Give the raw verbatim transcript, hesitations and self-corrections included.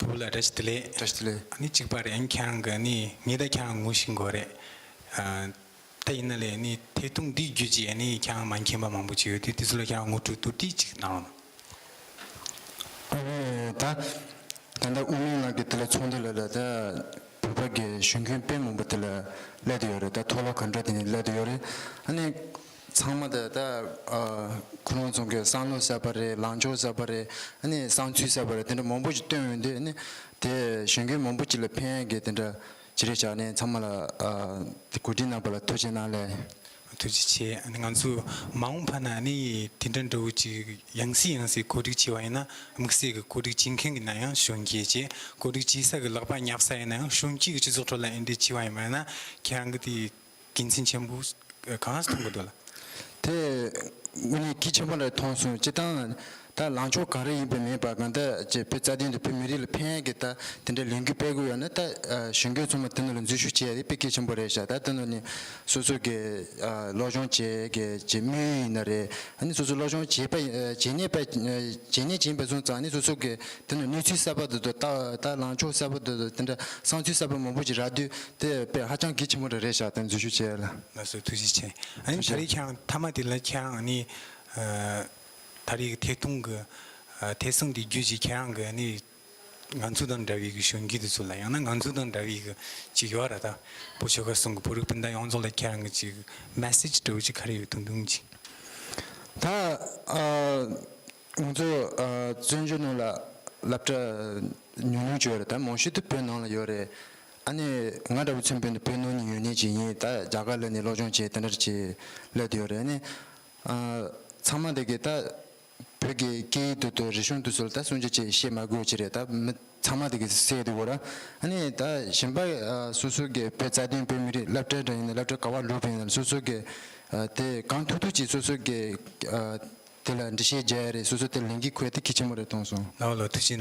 བུ་ལ་བཀྲ་ཤིས་བདེ་ལེགས། བཀྲ་ཤིས་བདེ་ལེགས། ཨ་ནི་གཅིག་པ་རེད། ཨ་ནི་ཁྱེད་རང་གི་ཨ་ནི་ངས་ད་ཁྱེད་རང་ངོ་ཤེས་ཀྱི་ཡོད་རེད། ཨ་ད་ཡིན་ན་ལས་ཨ་ནི་ཐད་གཏོང་འདི་བརྒྱུད་ཀྱིས་ཨ་ནི་ཁྱེད་རང་མ་མཁྱེན་པ་མང་པོ་ཅིག་ཡོད་དུས། དེ་ཚོ་ལ་ཁྱེད་རང་ངོ་སྤྲོད་ཏོག་ཙམ་ཅིག་གནང་རོགས་གནང་། ཨ་ནི་ད་ད་ལྟ་དབུ་མའི་ལམ་གྱི་དེ་ལ་ཚོགས་འདུ་ལ་ལ་ད་བོད་པ་གི་གཞོན་སྐྱེས་དཔེ་མང་པོ་དེ་ལ་སླེབས་བསྡད་ཡོད་རེད། ད་མཐོ་སློབ་ག་འདྲ་དེ་ནས་སླེབས་བསྡད་ཡོད་རེད། ཨ་ནི་ཚང་མ་ད་ད་ཨ་ཁོ་རང་ཚོ་གི་བསམ་བློ་གསར་པ་རེད། ལངས་ཕྱོགས་གསར་པ་རེད། ཨ་ནི་བསམ་ཚུལ་གསར་པ་རེད། དེ་འདྲ་མང་པོ་ཞིག་བཏོན་ཡོང་དུས། ཨ་ནི་དེ་གཞོན་སྐྱེས་མང་པོ་ཅིག་ལ་ཕན་ཡག་གི་དེ་འདྲ་ཅིག་རེད་བཞག་ནས། ཚང་མ་ལ་ཨ་དེ་གོ་སྒྲིག་གནང་པ་ལ་ཐུགས་རྗེ་གནང་ལེ། ཐུགས་རྗེ་ཆེ། ཨ་ནི་ང་ཚོ་མ་འོངས་པ་ན་ཨ་ནི་དེ་འདྲ་འདྲ་བོ་ཅིག་ཡང་སེ་ཡང་སེ་གོ་སྒྲིག་བྱས་པ་ཡིན་ན། དམིགས་བསལ་གྱི་གོ་སྒྲིག་བྱེད་མཁན་གྱི་ན་ཡང་གཞོན་སྐྱེས་བྱས། གོ་སྒྲིག་བྱེད་ས་གི་ལག་པ་བརྙབ་ས་ཡིན་ན་ཡང་གཞོན་སྐྱེས་ཀྱི་སྤྱི་ཚོགས་ཁྲོད་ལ་ཨེ་འདྲ་བྱས་པ་ཡིན་པ་ཡིན་ན། ཁྱེད་རང་གི་དེ་དགེ་མཚན་ཆེན་པོ་གང་མཐོང་གི་འདུག་ལ། དེ་དངོས་གནས་གལ་ཆེན་པོ་རེད་མཐོང་སོང་། སྤྱིར་བཏང་ད་ལངས་ཕྱོགས་ག་རེ་ཡིན་པ་མེད་པ། གང་ལྟར་ཅིག་བོད་རྩ་དོན་དེ་བོད་མི་རིགས་ལ་ཕན་ཡག་གི་ད་དེ་འདྲ་ལས་འགུལ་སྤེལ་དགོས་ཡོད་ན། ད་ཨ་གཞོན་སྐྱེས་ཚང་མ་དེ་ནང་ལ་འཛུལ་ཞུགས་བྱེད་ཡ་དེ་དཔེ་གལ་ཆེན་པོ་རེད་ཤག་ད་དེ་ནང་ནས་སོ་སོ་གི་ཨ་སློབ་སྦྱོང་བྱེད་གི་ཅིག་དམིགས་ཡུལ་ཡིན་ན་རེད། ཨ་ནི་སོ་སོ་སློབ་སྦྱོང་བྱེད་པ་ཨ་བྱེད་ཉེས་པ་ཨ་བྱེད་ཉེས་བྱེད་པ་སོང་ཙང་། ཨ་ནི་སོ་སོ་གི་དེ་ནང་གནས་ཚུལ་གསར་པ་དེ་ཚོ། ད་ད་ལངས་ཕྱོགས་གསར་པ་དེ་ཚོ། དེ་འདྲ་བསམ་ཚུལ་གསར་པ་མང་པོ་ཞིག་རག་དུས། དེ་དཔེ་ཧ་ཅང་གལ་ཆེན་པོ་རེད་ཤག་ད་འཛུལ་ཞུགས་བྱེད་ཡ་ལ། ལགས་སོ། ཐུགས་རྗེ་ཆེ། ཨ་ནི་ཐུགས་རྗེ་ཆེ། ད་རེས་ཁྱེད་རང་མཐའ་མ་དེ་ལ་ཁྱེད་རང་ཨ་ནི་ཨ་ད་རེས་ཐད་གཏོང་གི་ཨ་ཐད་གསང་འདི་བརྒྱུད་ཀྱིས་ཁྱེད་རང་གི་ཨ་ནི་ང་ཚོ་དང་འདྲ་བའི་གི་གཞོན་སྐྱེས་དེ་ཚོ་ལ། ཡང་ན་ང་ཚོ་དང་འདྲ་བའི་གི་ཅིག་ཡོད་ར། ད་བོད་ཆོལ་ཁ་གསུམ་གི་བོད་རིགས་སྤུན་ཟླ་ཡོངས་རྫོགས་ལ་ཁྱེད་རང་གི་ཅིག་མེ་སེ་ཇི་འདྲ་བོ་ཅིག་ག་རེ་ཡོད། ཐུང་ཐུང་ཅིག་ད་ཨ་ང་ཚོ་ཨ་བཙན་བྱོལ་ནང་ལ་སློབ་གྲྭ་ཉུང་ཉུང་ཅིག་ཡོད་རེད། ད་མང་ཤོས་དེ་བོད་ནང་ལ་ཡོད་རེད། ཨ་ནི་ང་འདྲ་བོ་མཚོན་པ་ཡིན་ན་བོད་ནང་ནས་ཡོང་མཁན་ཅིག་ཡིན། ད་རྒྱ་གར་ལ་ནི་སློབ་སྦྱོང་བྱས་དེ་འདྲ་ཅིག་སླེབས་བསྡད་ཡོད་རེད། ཨ་ནི་ཨ་ཚང་མ་དེ་གི་ད་བོད་ཀྱི་སྐད་ཡིག་དེ་ཚོ་རིག་གཞུང་དེ་ཚོ་ལ་ད་སུན་ཆད་ཅིག་བཤད་མ་དགོས་ཅིག་རེད། ད་མི་ཚང་མ་དེ་གི་གསལ་འདུག་གོ་ར། ཨ་ནི་ད་གཞན་པ་ཨ་སོ་སོ་གི་བོད་རྩ་དོན་བོད་མི་རིགས་སློབ་གྲྭ་འདྲ་ཡིན་ན། སློབ་གྲྭ་ག་པར་ལོག་པ་ཡིན་ན། སོ་སོ་གི་ཨ་དེ་གང་ཐུབ་ཐུབ་ཅིག་སོ་སོ་གི་ཨ་དེ་ལ་འགྲེལ་བཤད་རྒྱག་ཡ་རེད། སོ་སོ་དེ་ལ་ལན་འགན་འཁུར་ཡ་དེ་གལ་ཆེན་པོ་རེད་མཐོང་སོང་། ལགས་ལགས། ཐུགས་རྗེ།